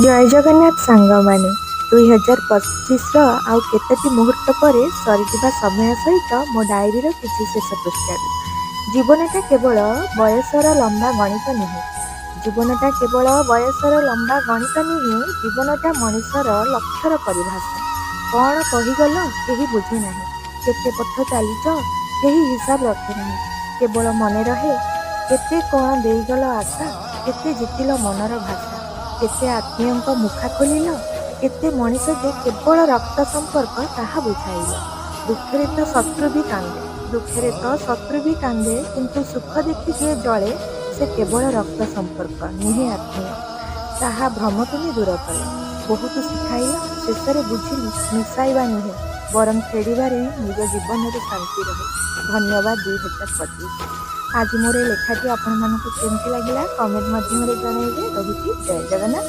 ଜୟ ଜଗନ୍ନାଥ ସାଙ୍ଗମାନେ। 2025ର ଆଉ କେତୋଟି ମୁହୂର୍ତ୍ତ ପରେ ସରିଯିବା ସମୟ ସହିତ ମୋ ଡାଏରୀର କିଛି ଶେଷ ପୃଷ୍ଠାରୁ। ଜୀବନଟା କେବଳ ବୟସର ଲମ୍ବା ଗଣିତ ନୁହେଁ। ଜୀବନଟା କେବଳ ବୟସର ଲମ୍ବା ଗଣିତ ନୁହେଁ, ଜୀବନଟା ମଣିଷର ଲକ୍ଷ୍ୟର ପରିଭାଷା। କ'ଣ କହିଗଲ, କେହି ବୁଝେ ନାହିଁ। କେତେ ପଥ ଚାଲିଛ, କେହି ହିସାବ ରଖେ ନାହିଁ। କେବଳ ମନେ ରହେ କେତେ କ'ଣ ଦେଇଗଲ ଆଶା, କେତେ ଜିତିଲ ମନର ଭାଷା, କେତେ ଆତ୍ମୀୟଙ୍କ ମୁଖା ଖୋଲିଲ, କେତେ ମଣିଷ ଯେ କେବଳ ରକ୍ତ ସମ୍ପର୍କ, ତାହା ବୁଝାଇଲ। ଦୁଃଖରେ ତ ଶତ୍ରୁ ବି କାନ୍ଦେ, ଦୁଃଖରେ ତ ଶତ୍ରୁ ବି କାନ୍ଦେ, କିନ୍ତୁ ସୁଖ ଦେଖି ଯିଏ ଜଳେ, ସେ କେବଳ ରକ୍ତ ସମ୍ପର୍କ ନୁହେଁ, ଆତ୍ମୀୟ। ତାହା ଭ୍ରମ ତୁମେ ଦୂର କଲ, ବହୁତ ଶିଖାଇଲ। ଶେଷରେ ବୁଝିଲି, ମିଶାଇବା ନୁହେଁ ବରଂ ଫେଡ଼ିବାରେ ନିଜ ଜୀବନରେ ଶାନ୍ତି ରହେ। ଧନ୍ୟବାଦ 2025। ଆଜି ମୋର ଏ ଲେଖାଟି ଆପଣମାନଙ୍କୁ କେମିତି ଲାଗିଲା, କମେଣ୍ଟ ମାଧ୍ୟମରେ ଜଣାଇବେ। ରହୁଛି, ଜୟ ଜଗନ୍ନାଥ।